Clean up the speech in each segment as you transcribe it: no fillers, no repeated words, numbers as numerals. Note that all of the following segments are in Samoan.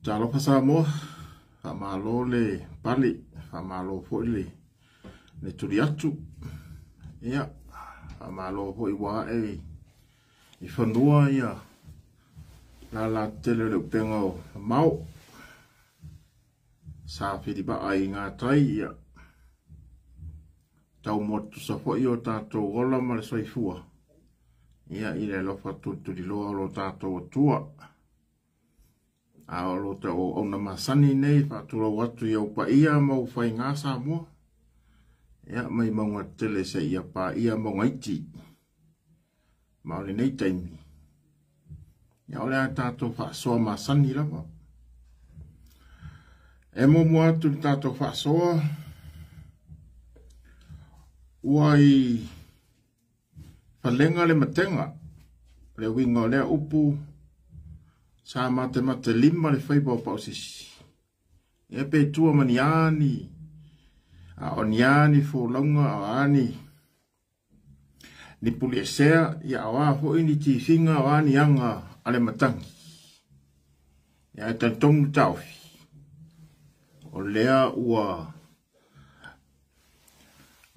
Talofa Samoa, faamalo le pale, faamalo foi le le tuli atu. Ia, faamalo foi ua ae i fanua ia lala tele o le upega o mamao. Sa filivaa i gatai ia tau motusa foi o tatou ola ma le soifua. Ia i le alofa tulituliloa o lo tatou Atua. A o lo ta auauna masani nei faatulou atu i ou paia ma ou faiga Samoa. Ia mai mauga tele seia paia mauga iti. Ma o lenei taimi, ia o le a tatou faasoa masani lava. E muamua atu le tatou faasoa, ua i falega le matega. O le uiga o lea upu, sa matemate lima le faiva o Pausisi. Ia pe tua ma ni a ni, a o ni a ni folauga, a o a ni, ni puliesea, ia o a foi ni tifiga, o a ni aga a le matagi. Ia e talitonu le taofi, o lea ua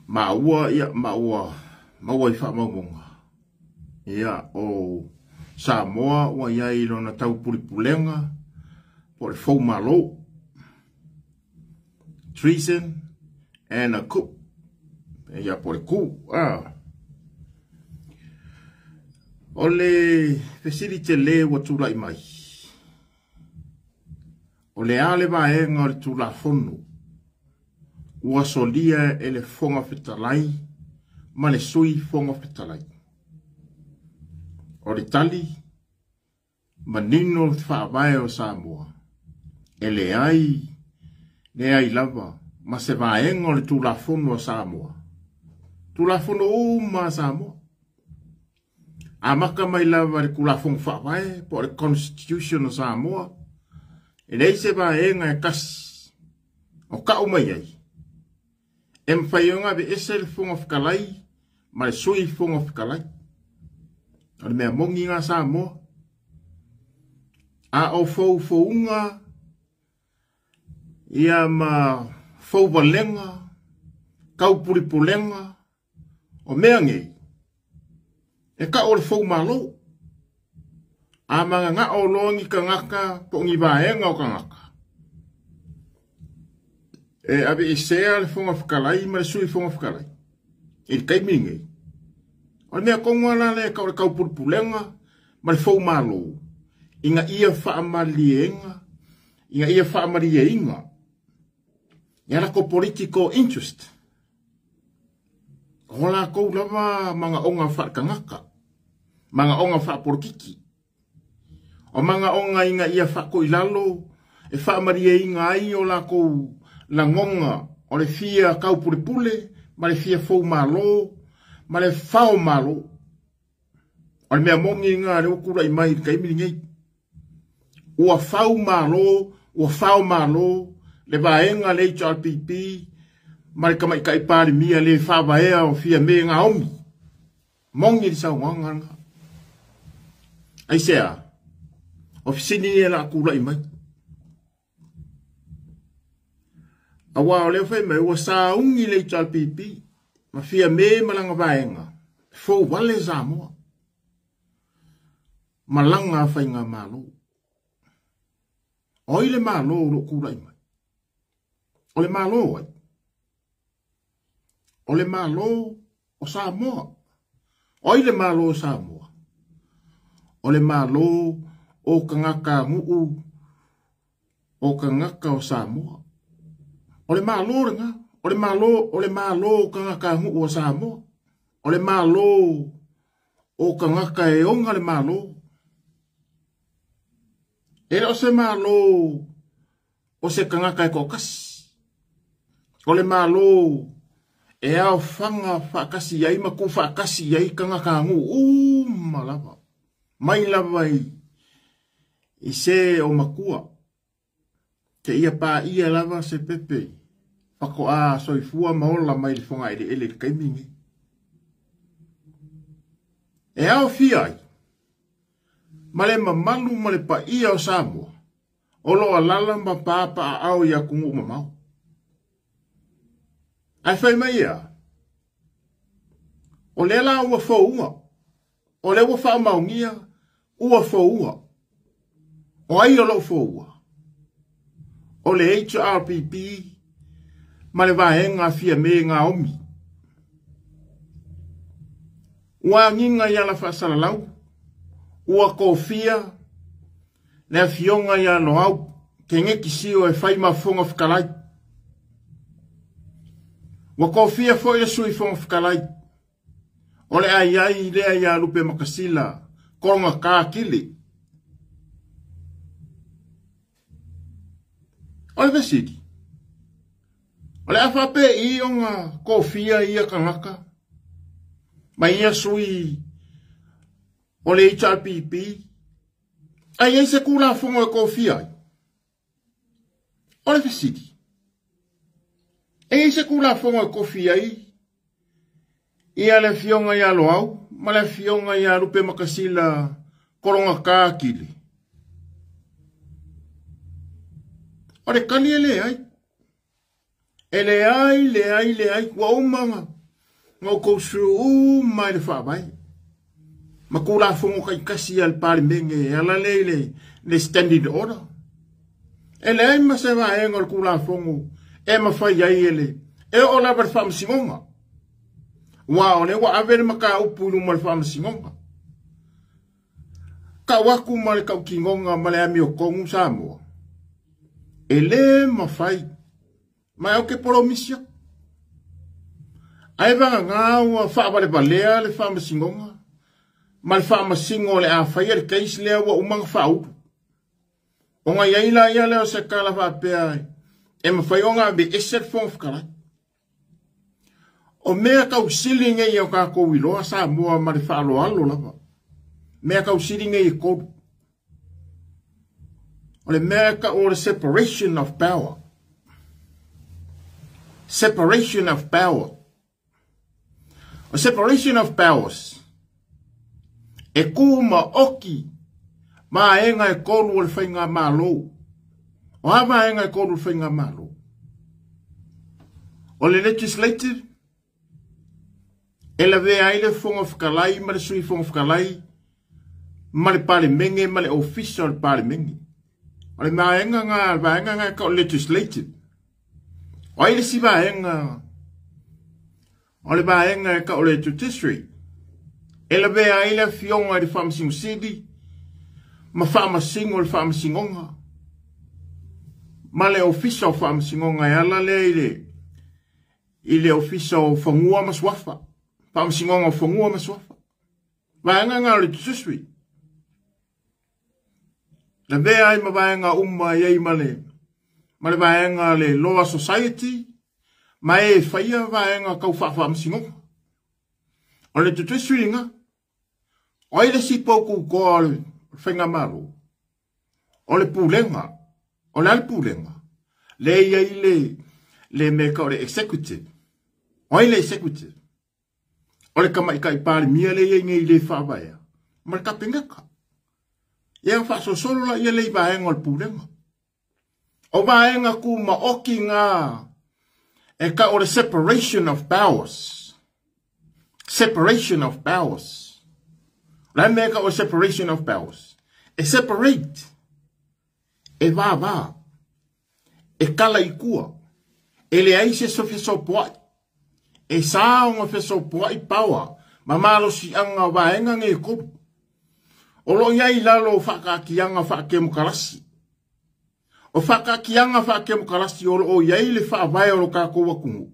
maua ia ma ua maua i faamaumauga ia o Samoa ua i ai i lona taupulepulega po o le foumalo, treason and a coup, ia po o le coup. Ah. O le fesili tele ua tulai mai, o le a le vaega o le Tulafono ua solia e le Fofoga Fetalai ma le Sui Fofoga Fetalai? O le tali, manino le faavae o Samoa, e leai, leai lava ma se vaega o le Tulafono a Samoa. Tulafono uma a Samoa. Amata mai lava i le Tulafono Faavae po o le Constitution o Samoa, e leai se vaega e tasi o tau mai ai e mafai ona aveese le Fofoga Fetalai ma le Sui Fofoga Fetalai. O le mea moni lena Samoa. A o foufouga ia ma fouvalega, taupulepulega, O mea nei, e tau o le foumalo. A mananao loa ni tagata po o ni vaega o tagata, e aveesea le Fofoga Fetalai ma le Sui Fofoga Fetalai i le taimi lenei. O le mea tonu lava la lea e tau o le taupulepulega ma le foumalo ina ia faamalieina, ina ia faamalieina ia latou political interest. O latou lava manaoga faaletagata, manaoga faapolokiki, o manaoga ina ia faatoilalo e faamalieina ai o latou lagona o le fia taupulepule ma le fia foumalo ma le faomalo. O le mea moni lena lea ua tulai mai i le taimi lenei. Ua fau malo, ua fao malo le vaega a le HRPP ma le tamaitai Palemia le faavaea o Fiame Naomi. Moni le saunoaga lena. Aisea? O fesili ia o le a tulai mai. Aua o lea fai mai ua sauni le HRPP ma Fiame ma lana vaega, fou vale Samoa. Malaga a faigamalo. O ai le Malo o lo o tulai mai? O le Malo ai? O le Malo o Samoa. O ai le Malo o Samoa? O le Malo o tagata nuu o tagata o Samoa. O le Malo lena. O le Malo, o le Malo o tagata nuu o Samoa. O le Malo o tagata e ona le Malo. E le o se Malo o se tagata e toatasi. O le Malo e aofaga faatasi ai ma tuufaatasi ai tagata nuu uma lava. Mai lava i se o matua. Seia paia lava se pepe faatoa soifua ma ola mai le fogaeleele i le taimi lenei. E aofia ai ma le mamalu ma le paia o Samoa. O loo alala ma papaaao i atunuu mamao. Ae fai mai ia, o lea la ua foua, o lea ua faamaonia, ua foua. O ai o loo foua? O le HRPP ma le vaega Fiame Naomi. Ua agiga i ala faasalalau, ua kofia le afioga ia Loau Keneti Sio e fai ma Fofoga Fetalai. Ua kofia foi le Sui Fofoga Fetalai, o le aiai lea ia Lupe Makasila, Kologata Kili. O le fesili, o le a faapei ona kofia ia tagata ma ia sui o le HRPP, ai ai se Tulafono e kofia ai? O le fesili, e i ai se Tulafono e kofia ai ia le afioga ia Loau ma le afioga ia Lupe Makasila Kologata Kili? O le tali e leai. E leai, leai, leai, ua uma na outou sui uma i le faavae. Ma Tulafono taitasi a le Palemene e ala lea i le standing order. E leai ma se vaega o le Tulafono e mafai ai e le e oo lava le faamasinoga. Ua o lea ua ave le mataupu i luma o le faamasinoga. Tau atu ma le tautinoga ma le amiotonu Samoa. E le mafai. Ma ou te polomisi atu. Ae vagana ua faavalevalea le faamasinoga ma le faamasino o le a faia le case lea ua uma ona faaulu. Ona i ai la ia lea o se tala faapea e mafai ona aveese le Fofoga Fetalai. O mea tausili nei o tatou iloa Samoa ma le faaaloalo lava. Mea tausili nei e tolu. O le mea tau o le separation of power. Separation of power. O separation of powers. E ku ma oki vaega e tolu o le faigamalo. O a vaega e tolu o le faigamalo? O le legislative, e lavea ai le Fofoga Fetalai ma le Sui Fofoga Fetalai ma le Palemene ma le Ofisa o le Palemene. O le vaega nga, vaega nga e tau o le legislative. O ai le isi vaega? O le vaega e tau o le judiciary. E lavea ai le afioga i le Faamasino Sili ma faamasino le Faamasinoga ma le Ofisa o Faamasinoga e ala lea i le Ofisa o Fanua ma Suafa, Faamasinoga o Fanua ma Suafa. Vaega nga o le judiciary. Lavea ai ma vaega uma i ai ma le vaega le Law Society, ma e faia vaega tau faafaamasinoga. O le judiciary nga, o ai le isi poututoa o le faigamalo? O le pulega. O le a le pulega? Le i ai le mea tau o le executive. O ai le executive? O le tamaitai Palemia le i ai nei i le faavaea ma le Kapeneta. Ia faasosolo la ia le i vaega o le pulega. O vaega tumaoti nga e tau o le separation of powers. Separation of powers. O le mea tau o separation of powers. E separate. E vava. E kala i kua. E leai se fesopoai. E sa ona fesopoai power. Ma malosiaga o vaega nei e tolu. O loo i ai lalo o faakaakiaga faakemokarasi. O faakaakiaga faakemokarasi o loo i ai le faavae o lo tatou atunuu.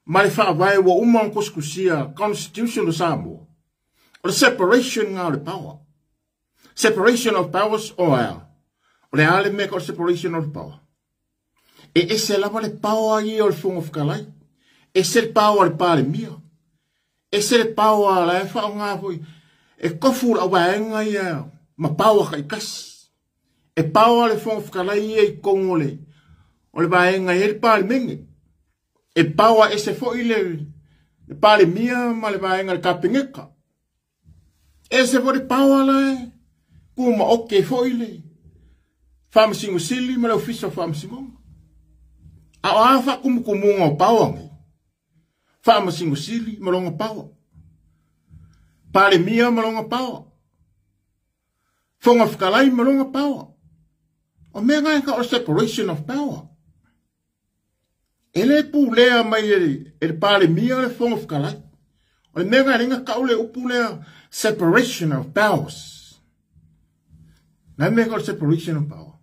Ma le faavae ua uma ona kusikusia Constitution o Samoa. O le separation nga o le power. Separation of powers o a. O le a le mea ka o le separation of power. E ese lava le power ia o le Fofoga Fetalai. Ese le power o le Palemia. Ese le power la e whaonga foi. E kofu la waenga ia ma power taitasi. E power le Fofoga Fetalai ia i kongo le o le vaega i le Palemene. E power ese foi le Palemia ma le vaega le Kapeneta. Ese foi le power la e kuma oke foi le Faamasino Sili ma le Ofisa o Faamasinoga. A o a faakumukumuga o paoa nei? Faamasino Sili ma lona paoa. Palemia ma lona paoa. Fofoga Fetalai ma lona paoa. O mea na e tau o le separation of power. E le pulea mai e le Palemia le Fofoga Fetalai. O le mea na e le na tau le upu lea separation of powers. Na mea o le separation of power.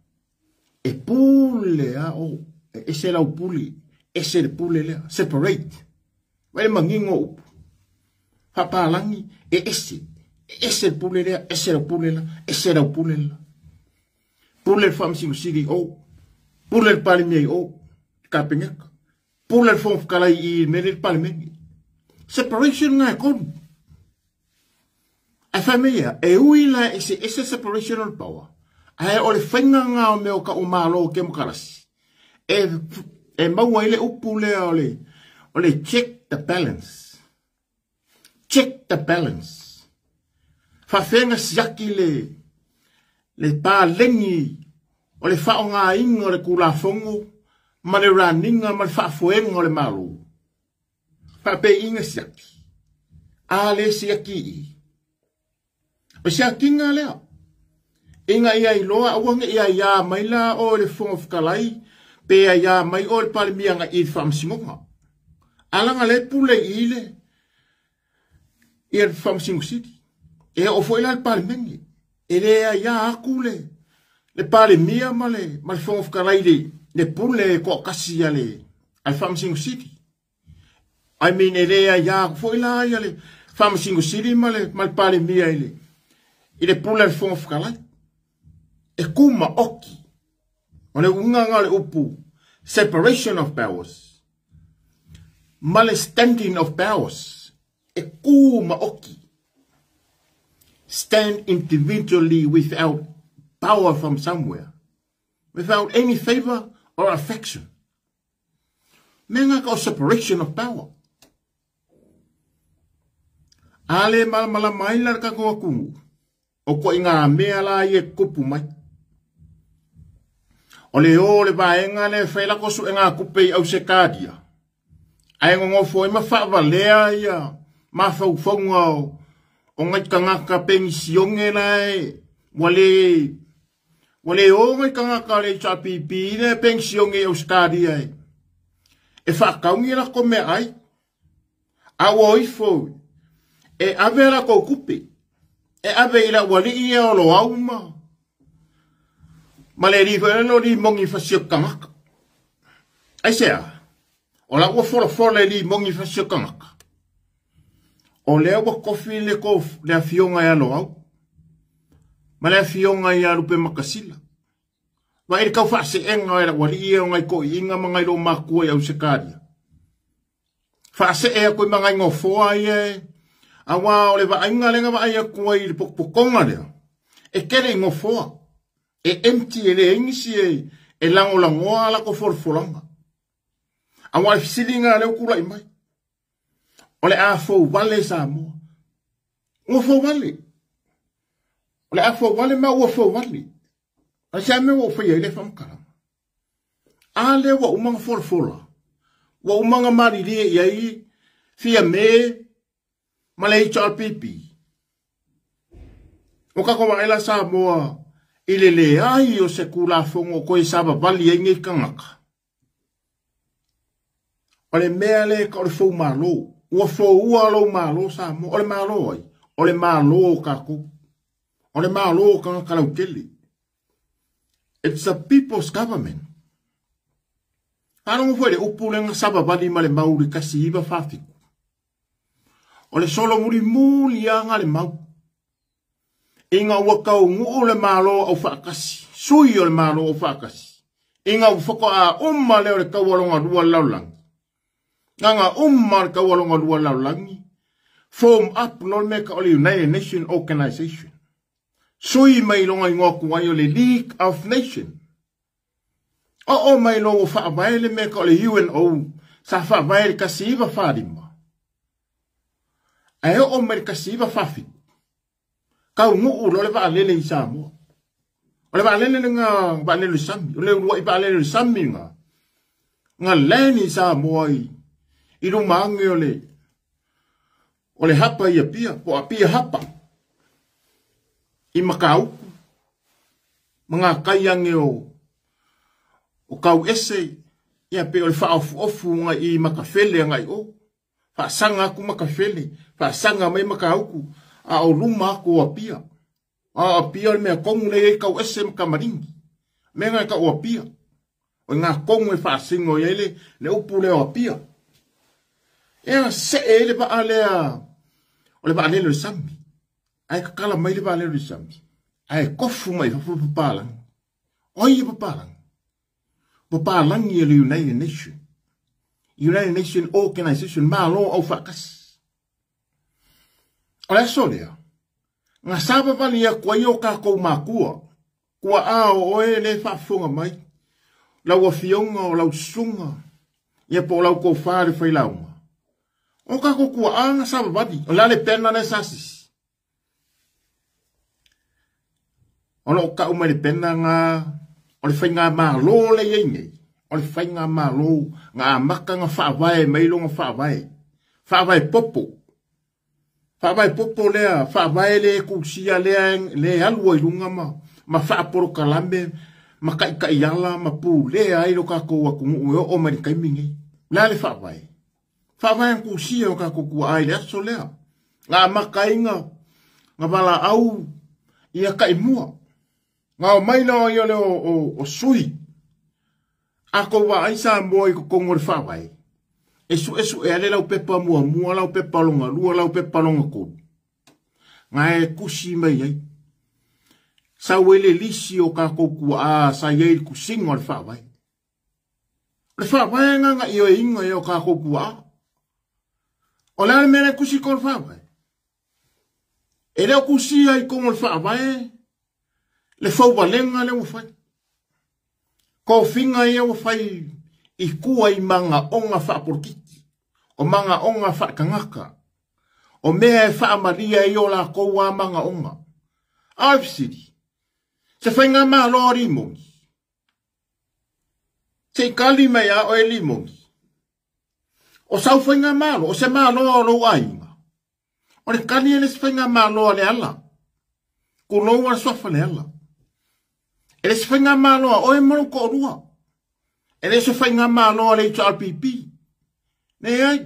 E pule a o, e ese lau pule, ese le pule lea, separate. Vai le manino upu. Faapalangi, e ese. E ese le pule lea, ese lau pule la, ese lau pule la. Pule le Faamasino Sili o, pule le Palemia o, Kapeneta. Pule le Fofoga Fetalai i mele le Palemene. Separation nga e konu. Ae fai mai ia, e ui la ese ese separation of power. Ae o le faiga nga o mea o ka o malo ke mokarasi. E maua i le upu lea o le check the balance. Check the balance. Faafega siaki le paleni o le faaaogaina o le Tulafono ma le raniga ma le faafoega o le Malo. Faapeiga siaki. A le siaki i. O siakiga lea. Ina ia iloa aua ne i aiā mai la o le Fofoga Fetalai pe aiā mai o le Palemia agai i le Faamasinoga. Alaga le pule i le ia le Faamasino Sili. E oo foi la le Palemene. E le aiā atu le Palemia ma le Fofoga Fetalai le pule toatasi a le Faamasino Sili. I mean, e le aiā atu foi la ia le Faamasino Sili ma le Palemia i le pule a le Fofoga Fetalai. E kuma oki. O le uiga o le upu separation of powers. Ma le standing of powers. E kuma oki. Stand individually without power from somewhere. Without any favor or affection. Mea nga ka o separation of power. A le malamalama ai la le tatou atunuu. O ko i ngā mea la i e kupu mai. O le o le vaega le whai lako su e ngā kupe i au se kādia. Ae ngongofo e ma whaavalea ia mawhauwhaunga o ngai tangata pensionge la e wale o ngai tangata le HRPP le pensionge i Australia e. E whakaungi la ko mea ai. A ua oifo e ave la ko kupe. E ave i la wali ia o lo auma. Ma le li no li mongi fasio kangaka. Ai sea, o la ua fola fola li mongi fasio kangaka. O lea ua kofi le ko le afionga ia lo au. Ma le afionga ia lupe makasila. Va e kau whaase enga e la wali ia o ngai ko i inga ma ngai lo makua i au se kāria. Whaase ea koe ma ngai ngofoa ia e. Awa o le vaaiga lenga vaai aku ai i le pokopokonga lea. E kele i ngofoa. E empty e le engisi e langolangoa la ko folafolanga. Awa le fisilinga leo kula i mai. O le a fou wale Samoa. Ua fou wale. O le a fou wale ma ua fou wale. A se ame ua whaia i le whamkarama. A le ua umanga folafola. Ua umanga maririe i ai. Fia me. Ma le HRPP. O kako waela Samoa i le leai o se kulafongo koe savavali ai nei kangaka. O le mea le ka o le fou malo. Ua fou ua lou malo Samoa. O le malo ai. O le malo o kako. O le malo o kangaka lautele. It's a people's government. Harongo fue le upu lenga savavali ma le mauri kasi iwa whawhiku. O le solo muri muli anga le mau. Inga ua kau nguu le malo au whaakasi. Sui o le malo au whaakasi. Inga ua whako a umma leo le kaualonga lua laulangi. Nganga umma le kaualonga lua laulangi. Form up lo meka o le United Nations Organization. Sui mai longa ingoa kuai o le League of Nations. O o mai lo ua whaavae le meka o le UNO. Sa whaavae le kasi iwa wharima. Ae o mai le kasi iwa whawhiku. Kau nguu lo le vaalele i Samoa. O le vaalele lena vaalele o le sami, o le uluai vaalele o le sami lena, na land i Samoa i luma age o le hapa i Apia, po o Apia Hapa, i Matautu, ma ngā kai age o Kauese, ia pe o le faaofuofu i Matafele agai o. Faasaga atu Matafele, faasaga mai Matautu, a o luma atu o Apia. A o Apia o le mea tonu lea e i ai Kauese ma Kamaligi. Mea na e tau o Apia. O ngā tonu e faasino i ai le upu lea o Apia. Ea see ai le vaa lea o le vaalele o le sami. Ae tatala mai le vaalele o le sami. Ae kofu mai fafo papalangi. O ai e papalangi? Papalangi e le United Nation. United Nation Organization, Malo au faatasi. O le aso lea, na savavali atu ai o kākou makua, kua a o oe le faafofoga mai, lau afioga o lau susuga, ia po o lau tofa le failauga. O kākou tuaa na savavali, o le a le pena lea sa sisi. O loo tau mai le pena na o le faigamalo lea e i ai nei, o le faigamalo na amata na faavae mai lona faavae. Faavae popo. Faavae popo lea, faavae le ekousia lea le alu ai luga ma faapolokalame, ma kaikaiala, ma pulea ai lo kākou atunuu e oo mai le taimi nei. O le a le faavae? Faavae na kusia o kākou tuaa i le aso lea. Na amata ai na valaau ia taimua. Na omai loa ia lea o sui. A kou vaai Samoa i totonu o le faavae, e suesuea le laupepa muamua, laupepa longa lua, laupepa longa tolu. Na e kusi mai ai. Sau ai le lisi o kākou tuaa sa i ai le kusiga o le faavae. O le faavae na na ioeina ia o kākou tuaa. O le a le mea le kusi i totonu o le faavae? E le o kusia i totonu o le faavae le fauvalega lea ua fai. Kofiga ia ua fai i tua i magaoga faapolokiki, o magaoga faatagata, o mea e faamalia ai o lakou a magaoga. A o le fesili, se faigamalo a limoni? Se i kali mai a oe limoni. O sau faigamalo, o se malo o lou aiga. O le kali e le se faigamalo a Leala. Kulou a le suafa Leala. E le se faigamalo a oe ma lou toalua. E le se faigamalo a le HRPP. Leai.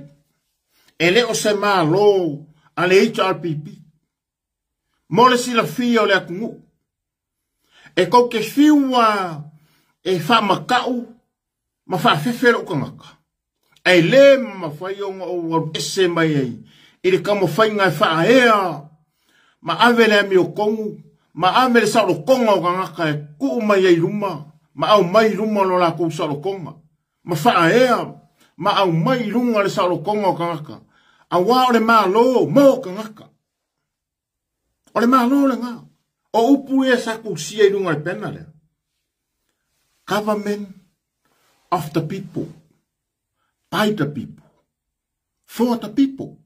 E le o se malo a le HRPP. Mo le silafia o le atunuu. E kou te fiu a e faamatau ma faafefe lou tagata. Ae le mafai ona ou alu ese mai ai i le taumafaiga e faaea ma ave le amiotonu ma ave le saolotoga o tagata e tuu mai ai i luma ma aumai i luma lo latou saolotoga ma faaea ma aumai i luga le saolotoga o tagata auā o le Malo mo tagata. O le Malo lena. O upu ia sa tusia i luga o le pena lea. Government of the people, by the people, for the people.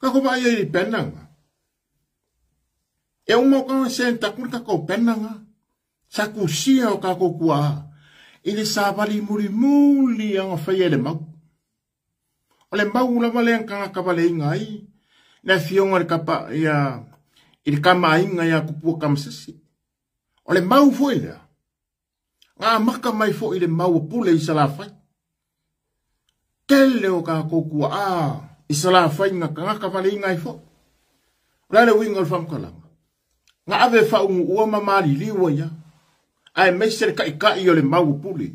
Ka ko vaai ai i le pena nga. E uma o ka se taku le kakou pena nga. Sa tusia o kakou kuaa i le savali mulimuli anga whai e le mau. O le mau lava lea kangaka valeiga ai le afioga i le kapa ia i le kamaaiga ia Kupua Kamasese. O le mau foi lea, na amata mai foi i le mau o Pule i Salafai. Tele o kākou tuaa i Salafai na kangaka valeiga ai foi. O le a le uiga o le faamatalaga? Na ave faaunuua ma maliliu ai ia, aemaise le taitai o le mau o Pule.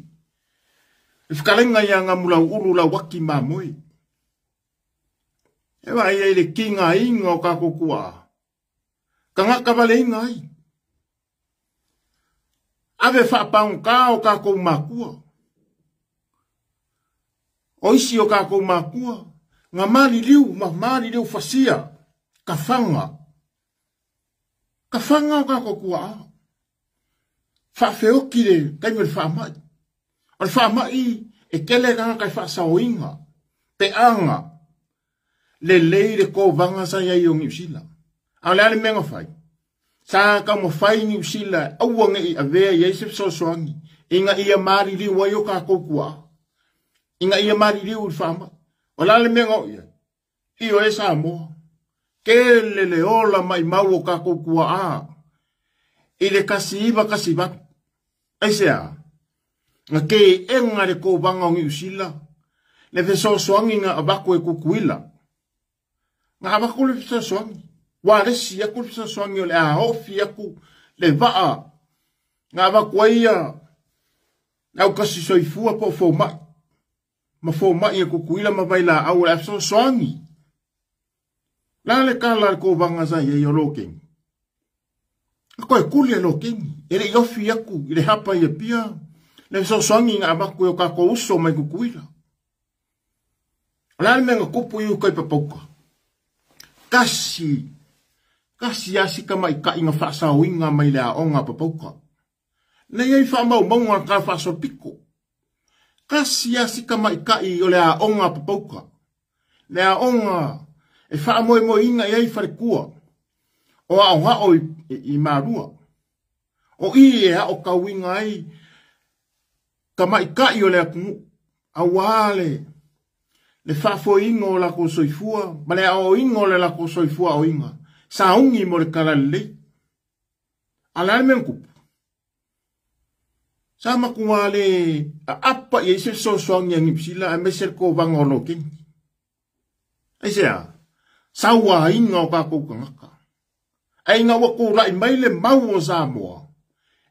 Le fetalaiga ia Gamulauulu Lauaki Mamoe. E vaai ai le kigaina o kākou tuaa, tagata valeiga ai. Ave faapagota o kākou makua. O isi o kākou makua, na maliliu ma maliliu fasia, kafaga. Kafaga o kākou tuaa. Faafeoki le taimi o le faamai. O le faamai e tele tagata e faasaoina, peaga, lelei le kovaga sa i ai o Niu Sila. A o le a le mea na fai? Sa taumafai Niu Sila aua ne i avea i ai se fesoasoani ina ia maliliu ai o tatou tuaa, ina ia maliliu i le faamai. O le a le mea na oo i ai? Ioe Samoa, tele le ola maimau o tatou tuaa i le 1918. Aisea? Na teena le Kovana o Niu Sila le fesoasoani na avatu e Tutuila. Na avatu le fesoasoani, ua alesi atu le fesoasoani o le a ofi atu le vaa na avatu ai ia le aukasi soifua po o fomai, ma fomai e Tutuila ma Vailaau o le a fesoasoani. La le tala a le Kovana sa i ai o Lokeni. Na toe tuli e Lokeni, e le i ofi atu i le hapa i Apia le fesoasoani na avatu e o tatou uso mai Tutuila. O le a le mea na tupu i uka i Papauka? Tasi, tasi lava si tamaitai na faasaoina mai le aoga a Papauka. Na i ai faamaumauga o le tala faasolopito. Tasi lava si tamaitai o le aoga a Papauka. Le aoga e faamoemoeina i ai faletua o aoao i Malua. O i e aotauina ai tamaitai o le atunuu, aua le faafoeina o latou soifua ma le aoaoina o le latou soifua aoina, sauni mo le talalelei. A o le a le mea na tupu? Sa matua le aapa i ai se fesoasoani a Niu Sila aemaise le Kovana o Lokeni. Aisea? Sauaina o tatou tagata. Ae ina ua tulai mai le mau o Samoa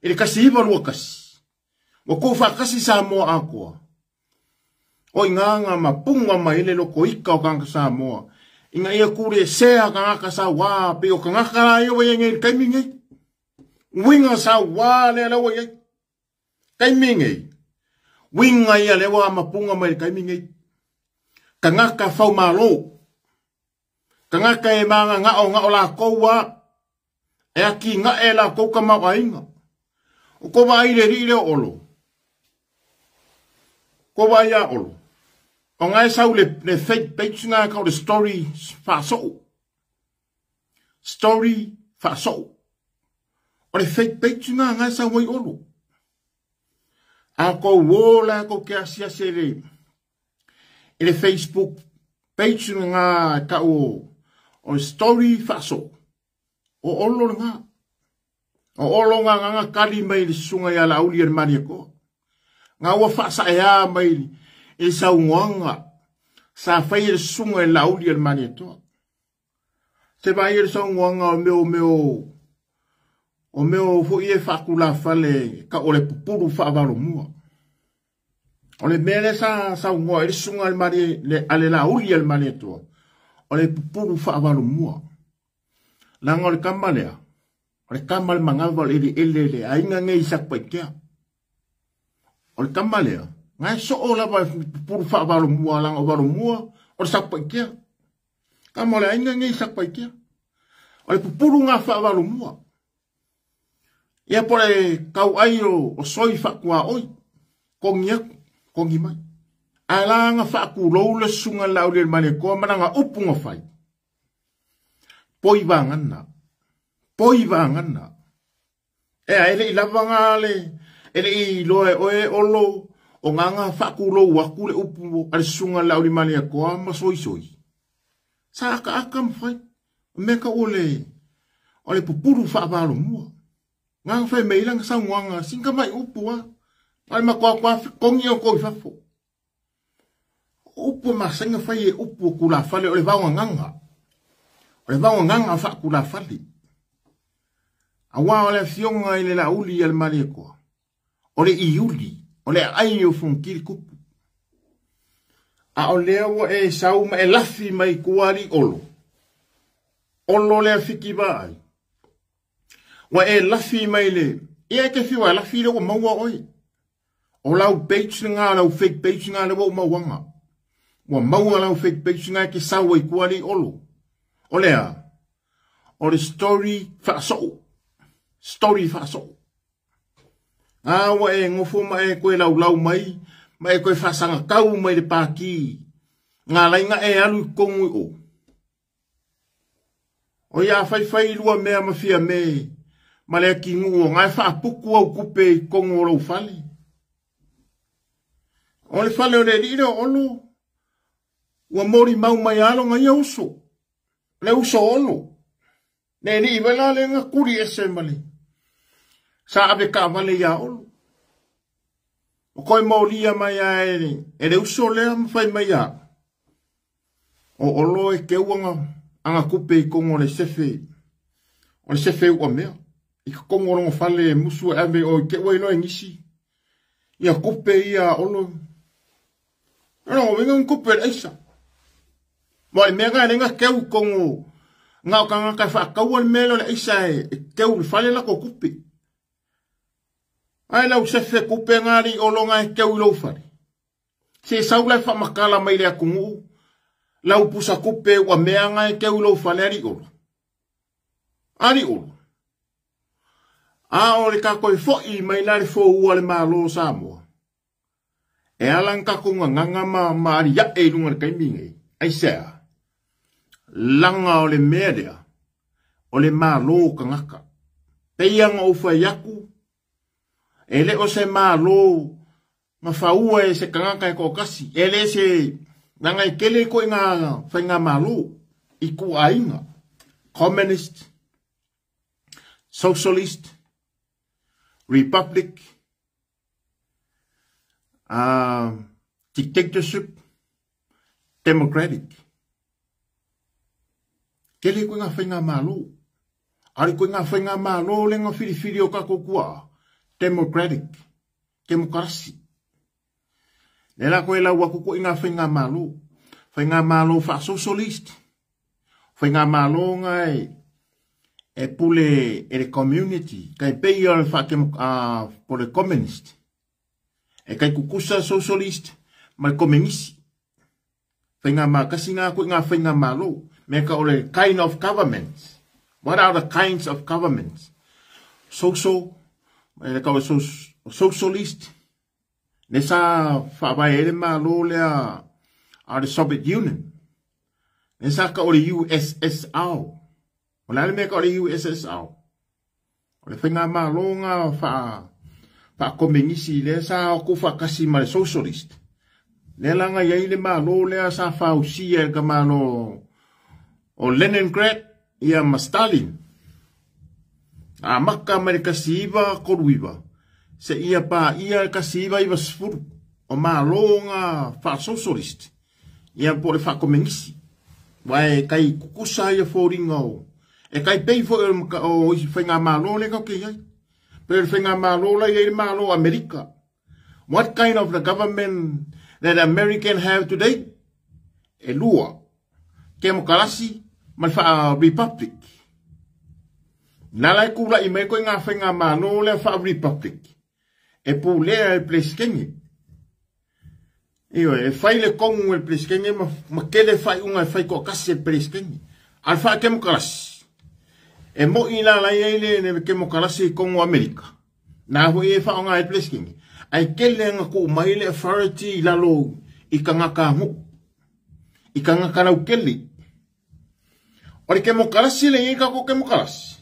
i le 1921, ua tuufaatasi Samoa atoa. O i ina na mapuga mai ai le lotoika o tagata Samoa ina ia tulesea tagata sauā pei o tagata la ia ua i ai nei i le taimi nei. Uiga sauā lea la ua i ai. Taimi nei, uiga ia lea ua mapuga mai i le taimi nei. Tagata faumalo, tagata e magagaogao latou a, e atinae latou tamaoaiga. O ko vaai i le alii lea o Olo, ko vaai ia Olo, o nga e sau le fake page nga kau le story faasoo. Story faasoo. O le fake page nga nga e sau ai Olo. A kou o la kou ke asiasi i le Facebook page nga kau o story faasoo. O Olo nga. O Olo nga nga kali mai le susuga ia Laauli e le Malietoa. Nga ua faasaea mai i le saunoaga sa fai e le susuga i Laauli e le Malietoa. Se vaai e le saunoaga o mea o mea o mea o foi e faatulafale ka o le pupulu faavalomua. O le mea lea sa saunoa ai le susuga a le Laauli a le Malietoa, o le pupulu faavalomua. Leaga o le tama lea, o le tama le manava o le eleele le aiga nei i Satupaitea. O le tama lea, na e soo lava e pupulu faavalomua, leaga o valomua o le Satupaitea. Tama o le aiga nei i Satupaitea. O le pupulu ngā faavalomua. Ia po le tauai o soi faatuaoi, kongi atu, kongi mai. Ae la nga faatulou le susuga i le Laauli a le Malietoa ma lana upu na fai. Poi vagana. Poi vagana. Ea, e le i lava nga le, e le i loa e oe Olo, o nga nga faatulou atu le upu a le susuga i le Laauli Malietoa ma soisoi. Sa akaaka ma fai. O mea kau o le pupulu faavalomua. Nga fai mai langa saunoaga, singa mai upu a. Ai makoakoa kongi o kou i fafo. O upu e masainga fai e upu o kulafale o le vaogagaga. O le vaogagaga faakulafale. Aua o le afioga i le Laauli a le Malietoa. O le iuli, o le aai o Fonokili kupu. A o lea ua e sau ma e lafi mai tua alii Olo. Olo lea fiki vaai. Ua e lafi mai le, ia e te fiu e lafi le ua maua oe. O lau page nga, lau fake page nga le ua mauanga. Ua maua lau fake page nga e te sau ai tua alii Olo. O lea, o le story faasoo. Story faasoo. A ua e ngofo ma e koe laulau mai, ma e koe faasagatau mai le pākī. Ngā lainga e alu i tonu i o. O ia faifai lua mea ma fia me, Ma le atinu'u o gae fa'apuku au kupe i togu o lou fale. O le fale o le alii lea o Olo, ua molimau mai lava lona ia uso, le uso o Olo. Le alii foi la lea na tuli ese ma le sa ave taavale ia Olo. O toe molia mai lava e le uso lea ma fai mai ia o Olo e teu ana tupe i totonu o le sefe, o le sefe uamea i totonu o lona fale e musu e ave o i te ua iloa e nisi ia tupe ia a Olo. O lona uiga ni tupe o le aisa. Ma o le mea lena e lena teu i totonu na o tagata e faataua le mea lea o le aisa e teu i le fale latou tupe. Ae lau sefe tupe na alii Olo na e teu i lou fale. Se sau la e faamatala mai le atunuu lau pusa tupe ua mea na e teu i lou fale alii Olo. Alii Olo. A o le tatou fo'i mai la le foua le Malo o Samoa. E ala na tatou gagaga ma alia'e i luga o le taimi nei. Aisea? Laga o le mea lea, o le Malo o tagata. Peia na ou fai atu, e le o se Malo na faua e se tagata e toatasi. E le se laga e tele koe ngā faigamalo i tuaiga. Communist, Socialist, Republic, Dictatorship, Democratic. Tele koe ngā faigamalo. Ari koe ngā faigamalo le ngā whiriwhiri o kako kua. Democratic, Democracy. Le la koe lau aku koe ngā faigamalo. Faigamalo wha-socialist. Faigamalo ngā e pule e le community. Kai pei o le wha po le communist. E kai kukusa socialist ma le komenisi. Whainga kasi ngā koe ngā faigamalo. Mea ka o le kind of government. What are the kinds of governments? Social, e ka o socialist. Le sa whaavae ele malo lea a le Soviet Union. Le sa ka o le USSR. O le ale mea ka o le USSR. O le faigamalo ngā wha-komenisi lea sa o ku whakasi ma le socialist. Le langa iai le malo lea sa whausia e ka malo o Leningrad ia ma Stalin. A maka mai le 1939. Se ia pa ia le 1990. O malo ngā wha-socialist. Ia po le wha-komenisi. Wa e kai kukusa ia fōringa o. E kai pei fo o isi whaingamalo le kau ke iai. Pe le whaingamalo la iai le malo Amerika. What kind of the government that American have today? E lua. Kemokarasi ma le wha-republic. Nā lai kula i mai koe ngā whaingamalo lea wha-republic. E pū lea e presidente. Iyo, e whai le kongu e presidente ma kele whai unga e whai koa kasi e presidente. A le wha-kemokarasi. E mo i la lai ai le kemokarasi i kongu Amerika. Nā hui e whaonga e presidente. Ai kele nga ku mai le authority i lalo i ka ngaka ngu. I ka ngaka lau kele. O le kemokarasi le i ka ko kemokarasi.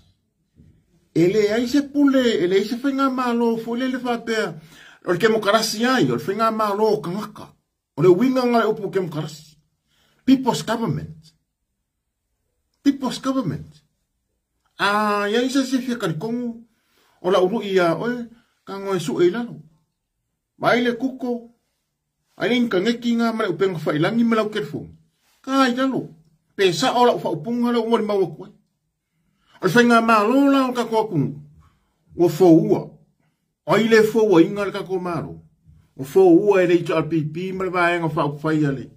E le ai se pule, e le ai se whainga malo, fo le le whapea. O le kemokarasi ai, o le whainga malo o kangaka. O le winga ngai upu kemokarasi. People's government. People's government. A ia isa se fia karikongu. O la uru ia, oe, ka ngoe su e lalo. Mai le kuko. Ai le inka ngeki ngā mare upenga whailangi me lau kerefo. Ka ai lalo. Pe sa o la uwha upunga le umori maua koe. O le whainga malo la o kako akungu. Ua fōua. Ai le fōua inga le kako malo. Ua fōua e le HRPP ma le vaenga whaupawhai ale.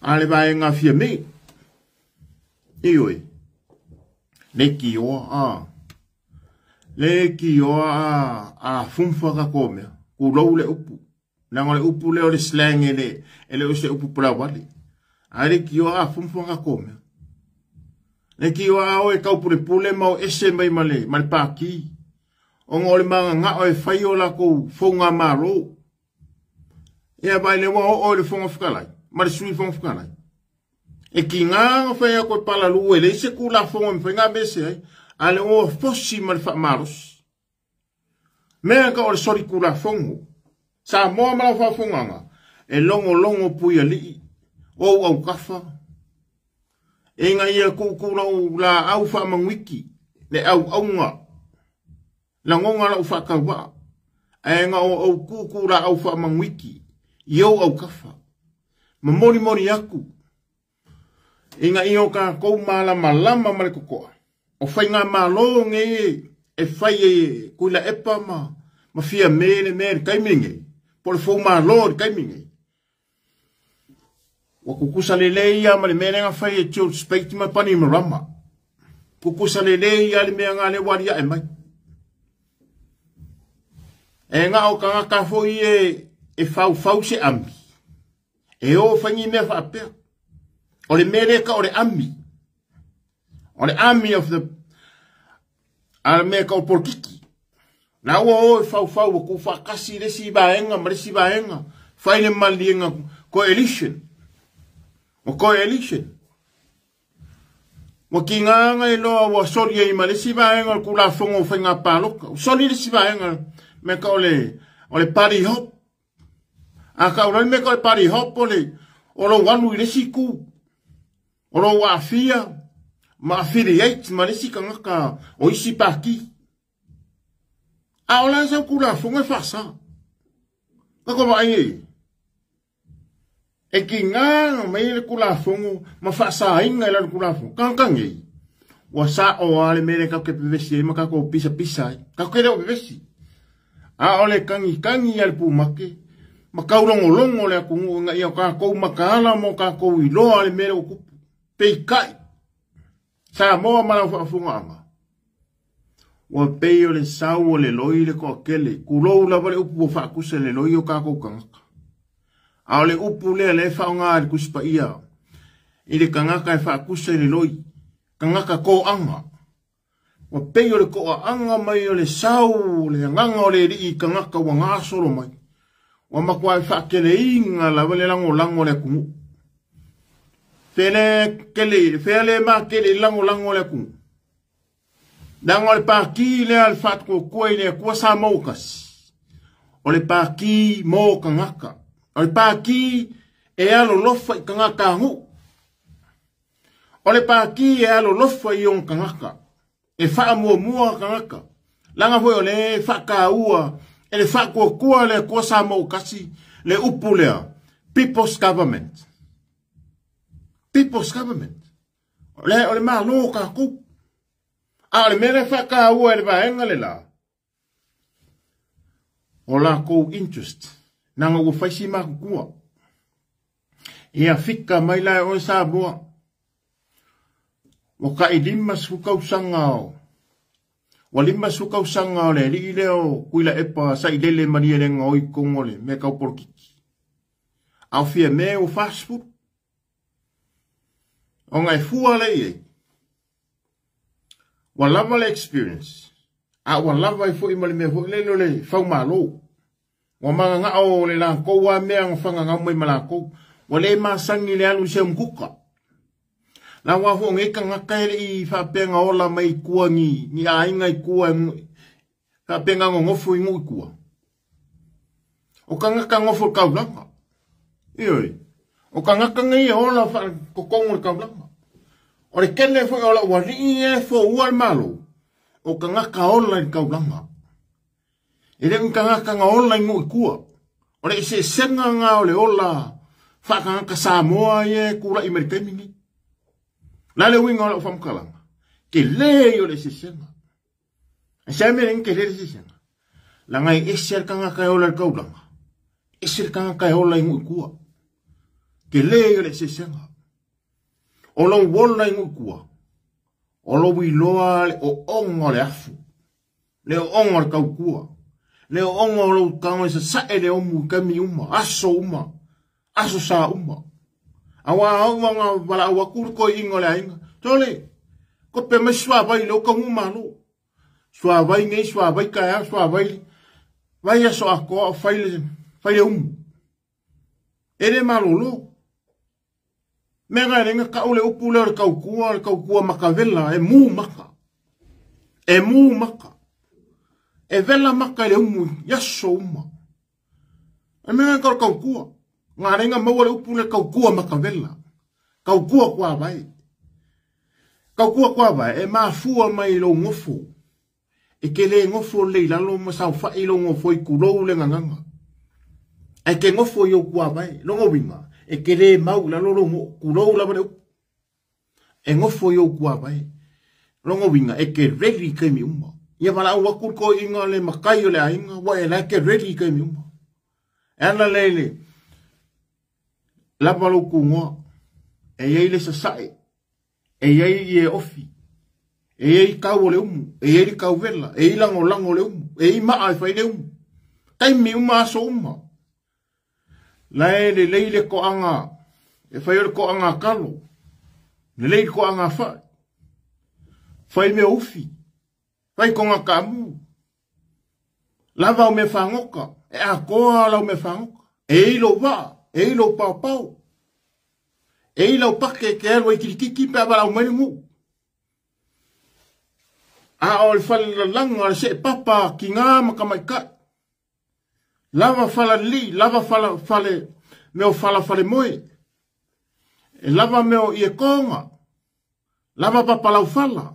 A le vaenga fia me. Ioi. Le ki oa a. Le ki oa a fumfa kako mea. Ku lou le upu. Nanga le upu le o le slang e le o se upu pula wale. A le ki oa a fumfa kako mea. Le ki oa o e kaupule pule mau ese mai ma le pāki. O ngā o le manga ngā o e whai o la kou fonga malo. Ia bai le wā o le fonga whakalai. Ma le sui fonga whakalai. E ki ngā ngā whai a koe palalu e le ise ku la fonga me whai ngā mese ai. A le oa fosi ma le faamalosi. Mea ka o le soli kulafogo. Samoa ma lau faafogaga, e logologo puialii, ou aukafa, ina ia tuutuu lau laau faamanuiki, le auauga, lagona lau faatauvaa, ae na o ou tuutuu laau faamanuiki i ou aukafa. Ma molimoli atu, ina ia o tatou malamalama ma le totoa. O faigamalo nei e fai e Tuilaepa ma Fiame le mea i le taimi lenei, po o le foumalo i le taimi lenei. Ua tutusa lelei lava ma le mea lea na fai e George Speight ma Panimarama. Tutusa lelei lava le mea na lea ua aliae mai. E na o tagata foi e faufau se ami. E o fai ni mea faapea. O le mea lea ka o le ami. O le army of the a le mea ka o polokiki. La ua o e faufau ua tuufaatasi le isi vaega ma le isi vaega. Fai le maliega coalition. O coalition. Ua tigaga i loa ua soli ai ma le isi vaega o le Tulafono o Faiga Palota. Ua soli le isi vaega mea ka o le party hop. A ka o le mea ka o le party hop o le o lou alu i le isi itu. O lou aafia ma affiliate ma le isi tagata o isi pati. A o la sau Tulafono e faasa. Ka ko vaai ai. E tigaga mai le Tulafono ma faasaina i lalo Tulafono. Tagata nei. Ua sao lava le mea lea tatou te pevesi ai ma tatou pisapisa ai. Tatou te le o pevesi. A o le tagitagi a le pumate, ma taulogologo le atunuu ina ia o tatou mataala ma o tatou iloa le mea lea ua tupu. Peitai, Samoa ma lau faafofogaaga. Ua pei o le sau o le loi le toatele. Tulou lava le upu ua faatusa le loi o tatou tagata. A o le upu lea lea e faaaoga e le Tusi Paia i le tagata e faatusa i le loi. Tagata toaga. Ua pei o le toaaga mai o le sau o le agaga o le alii i tagata ua gasolo mai. Ua matua e faateleina lava le lagolago a le atunuu. Fea le matele i lagolago a le atunuu. Leaga o le pati lea le faatuatua i le Atua Samoa ua tasi. O le pati mo tagata. O le pati e alolofa i tagata nuu. O le pati e alolofa i ona tagata. E faamuamua tagata. Leaga foi o le faataua e le faatuatua le Atua Samoa ua tasi le upu lea. People's Government. People's Government. O le malo o tatou. A o le mea lea faataua e le vaega le la. O latou interest. Nanga ua fai si matutua. Ia fika mai la e oe Samoa. Ua kai 50 tausaga o. Ua 50 tausaga o le alii lea o Tuilaepa sa i lele malie le ngoi kongo le mea kau polokiki. A o fia mea ua 40. O ngai fua le iei. Ua lava le experience. A ua lava i foi ma le mea foi le le faumalo. Ua manganga o le lakou a mea nga whangangau mai ma lakou. Ua le masangi le alu i se umkuka. La ua fo ngai kangaka ele i whaapenga ola mai kua ni ainga i kua whaapenga ngongofo i ngui kua. O kangaka ngofo kaulanga. Ioi. O kangaka ngai ola kokongo le kaulanga. O le kele fo ola ua rii e fo ua le malo. O kangaka ola i kaulanga. E le kangaka nga ola i ngui kua. O le ese senga nga o le ola whakangaka Samoa i e kura i Amerikemi ni. La le winga o le whamkalanga. Ke le o le ese senga. E se mea ke le ese senga. La ngai ese al kangaka e ola i kaulanga. Ese al kangaka e ola i ngui kua. Ke le o le ese senga. O lau ola i ngui kua. O lau iloa le o onga o le afu. Le o onga o le kaukua. Le o onga o lau kango i sa sae le omu kami uma. Aso uma. Aso sa uma. Awa au nga wala awa kuru koi ingo le ainga. Tole, ko pe mai suavai le o kangu malo. Suavai nei, suavai kaya, suavai. Vai aso akoa o fai le umu. Ere malolo. Mea ngai lenga ka o le upu leo le kaukua makavela, e mu maka. E mu maka. E vela maka i le umu i aso uma. E mea ka o le kaukua. Ngā renga maua le upu le kaukua makavela. Kaukua kua vai. Kaukua kua vai e mafua mai lou gofo. E ke le gofo lelei i lalo ma saofai lou gofo i kulou le gagaga. Ae ke gofo i ou kuavae. Lona uiga, e ke le mau i lalo lou kulou lava le upu. E gofo i ou kuavae. Lona uiga, e ke ready i taimi uma. Ia valaau atu le toeaina le matai o le aiga, ua e la e ke ready i taimi uma. E ala lea i le lava lou tunoa, e i ai le sasae, e i ai ie ofi, e i ai kau o le umu, e i ai le kauvela, e i ai lagolago o le umu, e i ai maa e fai le umu. Taimi uma, aso uma. La e lelei le toaga, e fai o le toaga a kalo, lelei le toaga a fai. Fai mea ufi, fai toga kaamu. Lava au mea fagota, e atoa lau mea fagota. E i lou vaa, e i lou paopao. E i lau pake e te alu ai kilikiki pe a valaau mai le nuu. A o le falelalaga o le seepapa tiga ma tamaitai. Lava falalii, lava fala, fale, mea o fala falemoe. E lava mea o iekoga. Lava papa laufala.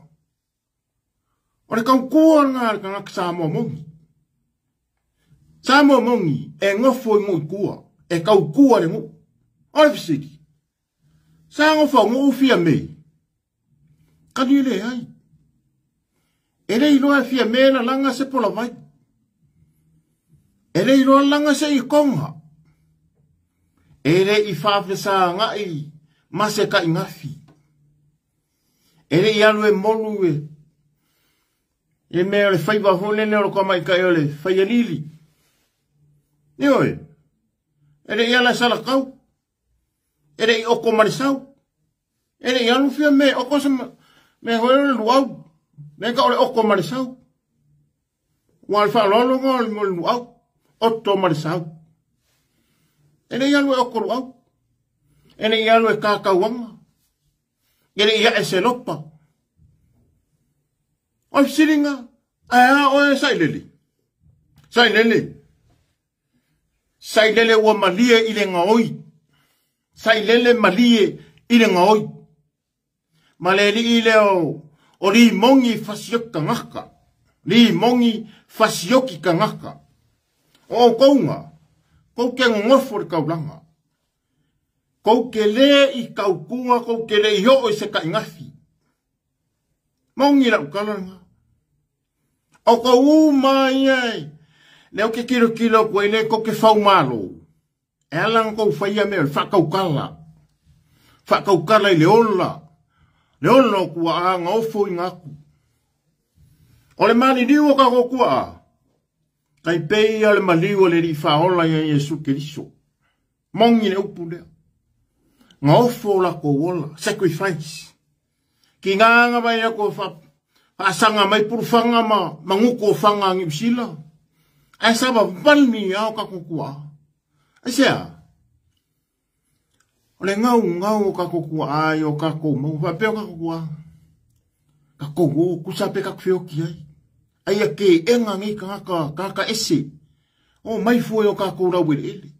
O le tautua lena a le tagata Samoa moni. Samoa moni e nofo i nuu i tua, e tautua le nuu. O le fesili, sa nofo au nuu Fiame? Kali e leai. E le iloa e Fiame lalaga se polavai. E le iloa lalaga se ikoga. E le i faafesagai ma se taigafi. E le i alu e molu e le mea o le faiva foi lele o le tamaitai o le faialili. Ioe, e le i ala e salakau, e le i oko ma le sau, e le i alu fia me oko se mea foi o le luau, me ka o le oko ma le sau. Ua le faaaloalo o le luau, oto ma le sau. E le i alu e oko luau, e le i alu e kakauaga, E le i ae se lopa. O le fesiliga, ae a oe Sailele? Sailele, Sailele ua malie i le gaoi. Sailele malie i le gaoi. Ma le alii lea o, o Limogi fasioki tagata. Limogi fasioki tagata. O outou ga, kou te nonofo i le taulaga. Kou te lē i tautua, kou te le i oo i se taʻigafi. Moni lau tala lena. O kou uma ia e, lea ou te tilotilo atu ai lea tou te faumalo. E ala ona tou faia mea o le faatautala. Faatautala i le ola. Le ola o tuaa gaofoina atu. O le maliliu o tatou tuaa, tai pei ia o le maliu a le Alii Faaola ia Iesu Keriso. Moni le upu lea. Gaofo o latou ola, sacrifice. Ki ngā vai ako faasaga mai pulufaga ma magutu o faga a Niu Sila. Ae savavali lava o tatou tuaa. Aisea? O le gaugau o tatou tuaa i o tatou mau. Faapea o tatou tuaa. Tatou o, tusa pe tatou feoti ai. Aia keega nei tagata, tagata ese. O mai fua i o tatou laueleele.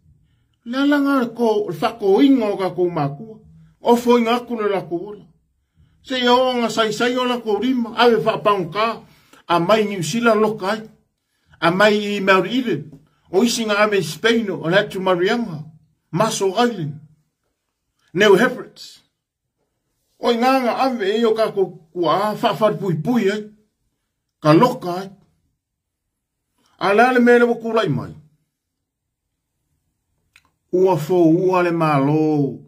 Le ala lena o le faatoina o tatou matua. Ofoina atu le latou ola. Seia oo ina saisai o latou lima, ave faapagota, aumai Niu Sila loka ai. Aumai i Mount Eden. O isi na ave i Spain o le atu Mariana, Marshall Island, New Hebrides. O ina na ave ai o tatou tuaa faafalepuipui ai, ka loka ai. A o le a le mea lea ua tulai mai? Ua foua le Malo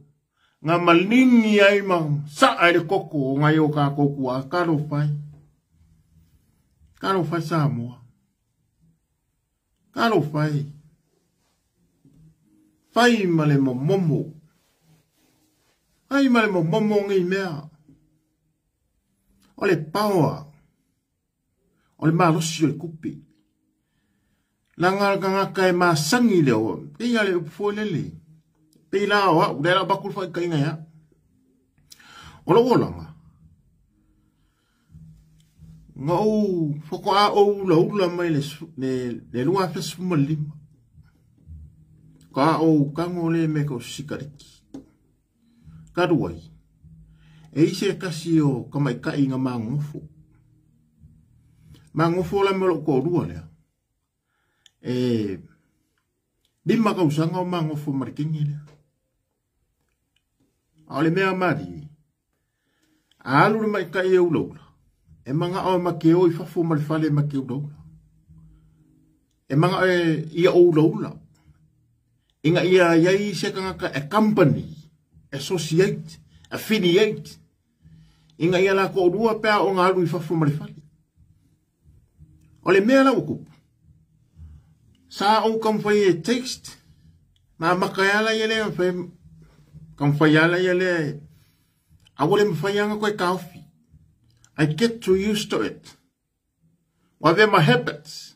na maligi ai ma saa i le koko o nai o tatou tuaa. Talofa e. Talofa e Samoa. Talofa e. Fai ma le momomo. Fai ma le momomo nei mea. O le power. O le malosi o le kupe. Leaga le tagata e masani le o, pei a le upu foi lele. Pei la o au, lea la avatu le faitaitaiga ia au. O lou olaga, Na ou faatoa ou ulaula mai le 2015. Ka ou tago lea mea tau sikareti. Talu ai, e i se tasi o tamaitai na magofo. Magofo la ma lou toalua lea. E 5 tausaga o magofo ma le teine lea. A o le mea malie, a alu le maitai e ulaula, e manao e ma te o i fafo ma le fale ma te ulaula. E manao e ia o ulaula. Ina ia iai se tagata e company, associate, affiliate. Ina ia la toalua pe a o nga alu i fafo ma le fale. O le mea la ua tupu, sa ou taumafai e taste, ma amata ai lava ia lea, taumafai lava ia lea, a ua le mafai lava ona toe taofi. I get too used to it. Ua avea ma habits.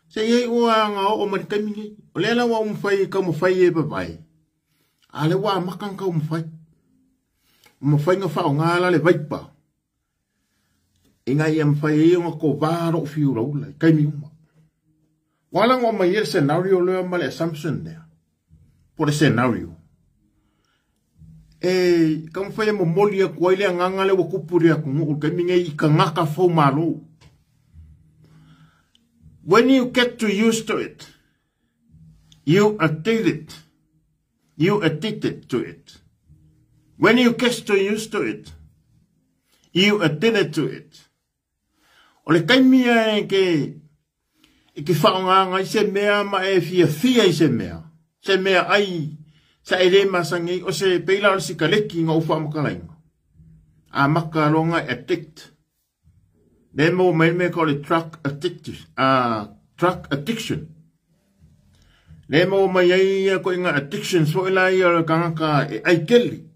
Se i ai ua na oo mai le taimi nei. O lea la ua ou mafai e taumafai e vavae, a lea ua amata ona taumafai. Ua mafai ona faaaoga la le vaipa, ina ia mafai ai ona kovā lou fiulaula i taimi uma. Ua ala ona aumai ai le scenario lea ma le assumption lea, po le scenario. E taumafai e momoli atu ai le agaga lea ua tupu i le atunuu i le taimi nei i tagata fou malo. When you get too used to it, you addicted. You addicted to it. When you get too used to it, you addicted to it. O le taimi e ke whaongaanga i se mea ma e fiafia i se mea. Se mea ai, sa e le masangi, o se peila o le sikareti ngā uwha makalainga. A maka ronga addict. Le mo mai me ka o le drug addict, drug addiction. Le mo mai ai ia ko inga addiction so ila ia o le kangaka e ai keli.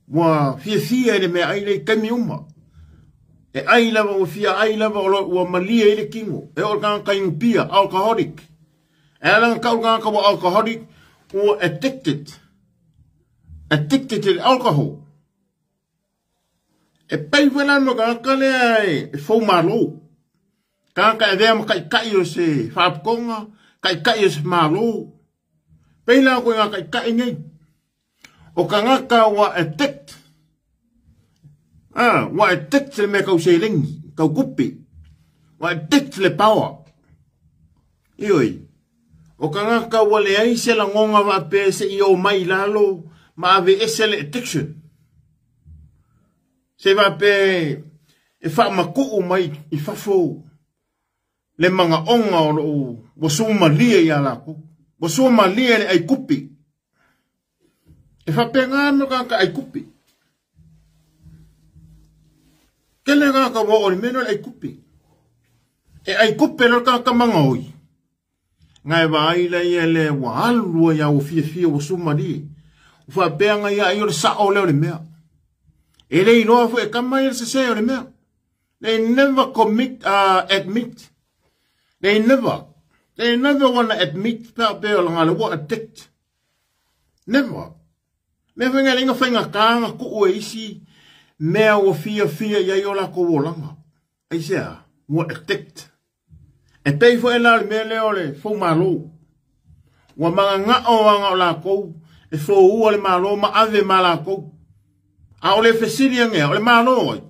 Ua fiafia e le mea ai le taimi uma. E ai lava, ua fia ai lava, o lo, ua malie i le kingo. E o le kangaka inupia, alcoholic. E ala nga kau kangaka ua alcoholic, ua addicted. Addicted to the alcohol. E pei wena no kangaka lea e fou malo. Kangaka e vea ma kaikai o se whaapukonga, kaikai o se malo. Pei la koe ngā kaikai nei. O kangaka ua addict. Ua addict le mea kau selengi, kau kupi. Ua addict le power. Ioi. O kangaka ua leai se langonga wa pe se i o mai lalo, ma ave ese le addiction. Se va pe e wha makuu mai i fafo le manga onga o lo ua sumalia i a lako. Ua sumalia le ai kupi. E wha pe ngā me kaka ai kupi. Kele ngā ka wa ori meno le ai kupi. E ai kupi lo kaka manga oi. Ngai wa ai la ia le wa alua ia o fia fia o sumalia. O wha pe ngā ia ai o le sa o le o le mea. E le iloa fo e kama ia se se o le mea. They never commit, admit. They never wanna admit pea pea o langa le ua addict. Never. Me whenga lenga whainga kānga ku ue isi mea ua fia fia ia i o la ko olanga. Ai sea, ua addict. E pei fo e la le mea leo le fou malo. Ua manga ngā o anga o la kou, e fo ua le malo ma ave ma la kou. A o le fesili angea, o le malo oi.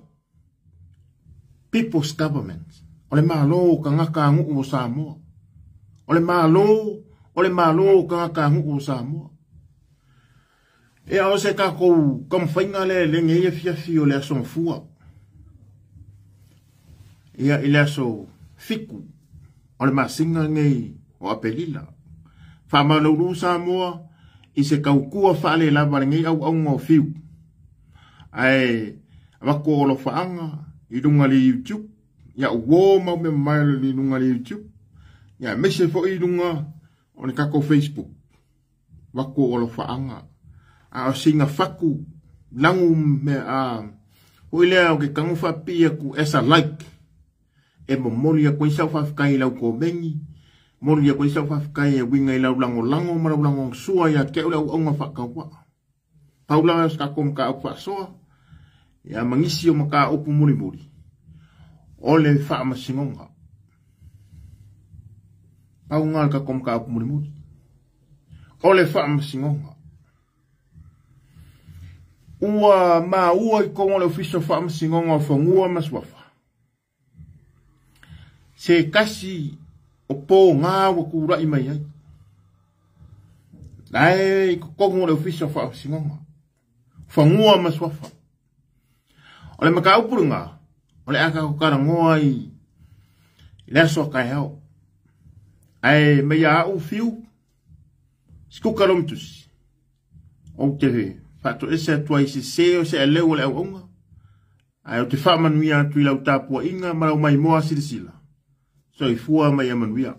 People's government. O le malo ka ngaka ngu o Samoa. O le malo ka ngaka ngu o Samoa. E ao se ka kou kamwhainga le lenge ia fiafi o le aso mfua. Ia i le aso fiku. O le masinga ngei o Apelila. Whamalauru Samoa i se kaukua whaale lava le ngei au au ngō fiu. Ai wako o lo whaanga i runga le YouTube. Ia uo mau me mai le runga le YouTube. Ia mese fo i runga o le kako Facebook. Wako o lo whaanga. A o singa whaku langu me a hoi lea o ke kangu whapia ku esa like. E momoli a koe sau whawhikai lau ko mengi. Moli a koe sau whawhikai e winga i lau lango lango ma lau lango sua ia ke lau aunga whakawa. Paula o ska kom ka au whasoa. Ia mangisi o maka opu muri muri. O le faamasinoga. Pau lena o le tatou mataupu mulimuli. O le faamasinoga. Ua maua i totonu o le Ofisa o Faamasinoga o Fanua ma Suafa se tasi o pogā ua tulai mai ai. La e i totonu o le Ofisa o Faamasinoga, Fanua ma Suafa. O le mataupu lena, o le a tatou talanoa ai i le aso a taeao. Ae mai a au fiu, Sikuka Lomitusi, ou te faatoese atu ai sese o se aleu o le auauna, ae ou te faamanuia atu i lau tapuaiga ma lau maimoa silasila. Soifua ma ia manuia.